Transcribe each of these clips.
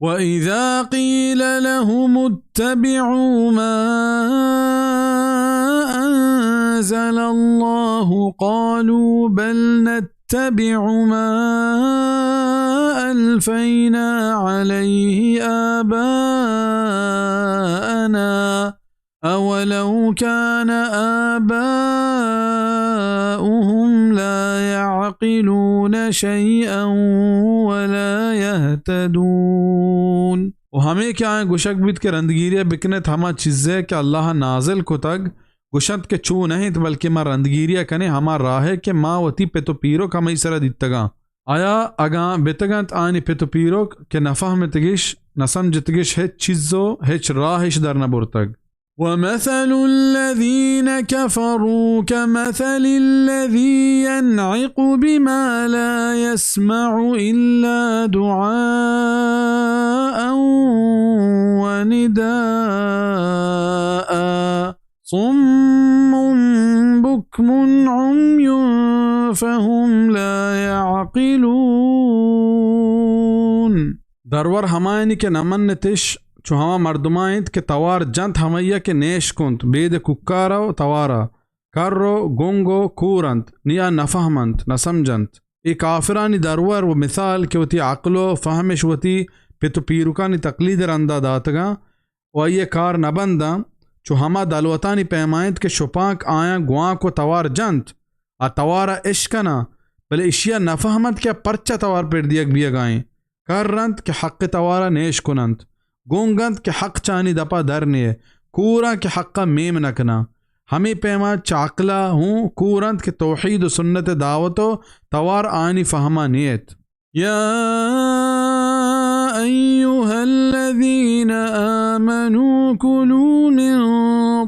وإذا قيل لهم اتبعوا ما أنزل الله قالوا بل نتبع ما ألفينا عليه آباءنا أولو كان آباؤهم لا يعقلون شيئا ولا يهتدون۔ و ہمے کہ آیاں گوشگ بیت کہ رندگیری ءَ بکن ات ہما چیزے کہ اللہ ءَ نازل کتگ، گوشنت کہ چو نہ انت، بلکہ ما رندگیری ءَ کنیں ہما راہ ءَ کہ ما وتی پت و پیرک ہمائی سرا دیتگاں۔ آیا اگاں بتگنت آیانی پت و پیرک کہ نہ فہمتگش، نہ سمجھتگش، ہچ چیز و ہچ راہ اش در نہ برتگ۔ ومثل الذين كفروا كمثل الذي ينعق بما لا يسمع إلا دعاء ونداء صم بكم عمي فهم لا يعقلون۔ درور ہمایانی کہ نہ منتش، چو ہما مردماں انت کہ توار جنت ہمائی ءَ کہ نیش کنت، بید کوکار و توار ءَ، کر و گنگ و کور انت، نی آ نہ فہمنت، نہ سمجھنت۔ اے کافرانی درور و مثال کہ وتی عقل و فہمش وتی پت و پیرکانی تقلید ءِ رندا داتگاں، و آئی ءِ کار نہ بنداں، چو ہما دلوتانی پیما انت کہ شپانک آیاں گوانک و توار جنت، آ توار ءَ اشکناں، بلے اشی ءَ نہ فہمنت کہ آ پرچا توار پر دیگ بیگا انت۔ کر انت کہ حق ءِ توار ءَ نیش کننت، گنگ انت کہ حق چہ آیانی دپ ءَ در نیئے، کور انت کہ حق ءَ میم نہ کناں۔ ہمے پیما چہ عقل ءَ ہوں کور انت کہ توحید و سنت ءِ دعوت و توار آیانی فہم ءَ نیت۔ يا أيها الذين آمنوا كلوا من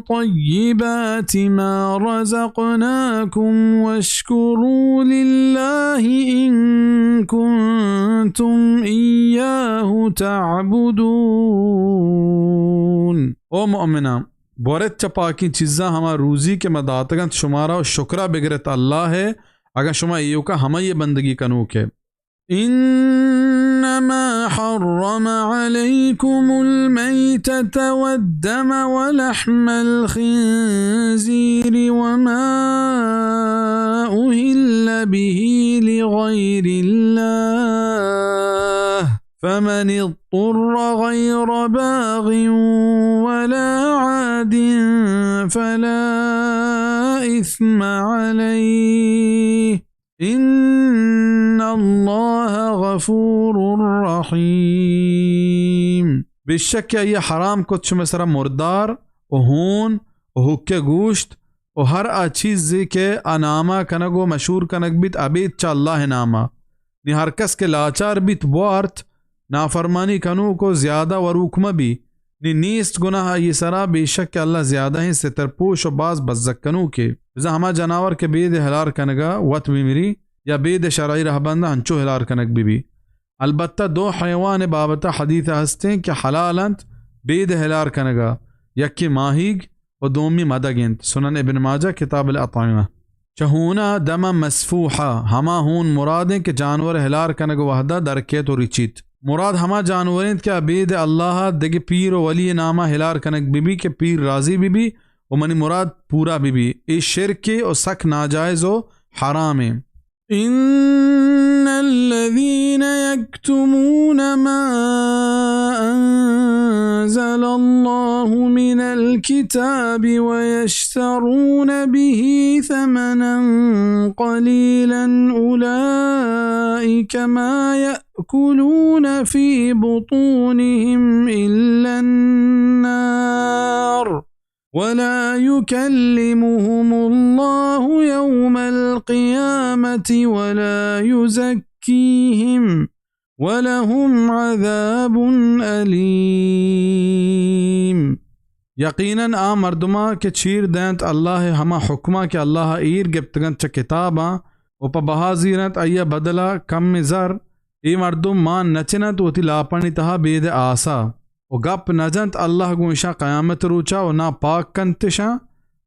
طيبات ما رزقناكم واشكروا لله إن كنتم إياه تعبدون۔ او مؤمناں، بورت چہ پاکیں چیزاں ہما روزی کہ ما داتگ انت شمارا، و شکرا بگرت اللہ ءِ، اگاں شما ایوکا ہمائی ءِ بندگی کنوک ئے۔ إنما حرم عليكم الميتة والدم ولحم الخنزير وما أهل به لغير الله، فمن اضطر غير باغ ولا عاد فلا إثم عليه، إن الله غفور رحيم۔ بے شک کہ آئی ءَ حرام کت شمئے سرا مردار و ہون و ہکے گوشت و ہر آ چیزے کہ آ ناما کنگ و مشہور کنگ بیت ابید چہ اللہ ءِ ناما۔ نی ہر کس کہ لاچار بیت بوارت، نافرمانی کنوک و زیادہ وروک مہ بی، نی نیست گناہ آئی سرا، بے شک کہ اللہ زیادہیں ستر پوش و باز بزگ کنوکے۔ بزاں ہما جناور کہ بید ہلار کنگا وت بمری یا بید شرعی رہبندا ہنچو ہلار کنگ ببی۔ البتہ دو حیوان بابتا حدیث ہستیں کہ حلال انت بید ہلار کنگا، یکے ماہیگ و دومی مدگ انت۔ سنن ابن ماجہ، کتاب الاطعمہ۔ چہ ہونا دم مسفوحا، ہما ہون مراد انت کہ جانور ہلار کنگ وہدا در کیت و رچیت۔ مراد ہما جانور انت کہ ابید اللہ دگہ پیر و ولی ناما ہلار کنگ ببی کہ پیر راضی ببی و منی مراد پورا ببی۔ اے شرکے و سک ناجائز و حرامیں۔ إن الذين يكتمون ما أنزل الله من الكتاب ويشترون به ثمنا قليلا أولئك ما يأكلون في بطونهم إلا النار ولا يكلمهم الله يوم القيامة ولا يزكيهم ولهم عذاب أليم۔ یقیناً آ مردماں کہ چیر دینت اللہ ءِ ہما حکماں کہ اللہ ءَ ایر گپتگنت چہ کتاباں و پہ بہا زیرنت آئی ءِ بدل ءَ کمیں زر، اے مردم مان نہ چننت وتی لاپانی تہا بید آسا و گپ نہ جنت اللہ گوں اشاں قیامت روچا و ناپاک کنت اشاں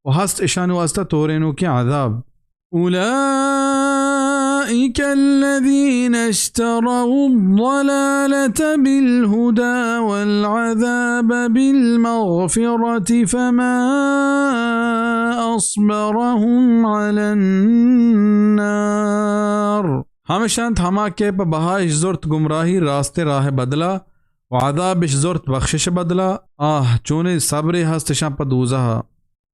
و ہست اشانی واسطہ تورینوکیں عذاب۔ أولئك أولئك الذين اشتروا الضلالة بالهدى والعذاب بالمغفرة فما أصبرهم على النار۔ ہمش انت ہما کہ پہ بہائش زرت گمراہی راستیں راہ بدلا و عذابش زرت بخشش بدلا، آہ، چونیں صبرے ہست اشاں پہ دوزہا۔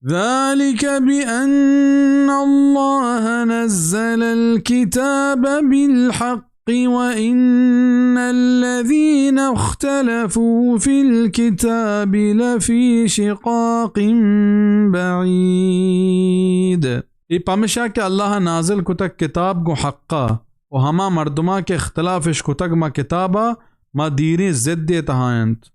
ذلك بأن الله نزل الكتاب بالحق وإن الذين اختلفوا في الكتاب لفي شقاق بعيد۔ اے پمشا کہ اللہ نازل کتگ کتاب گوں حقا، و ہما مردماں کہ اختلافش کتگ ما کتابا، ما دیریں ضدے تہا انت۔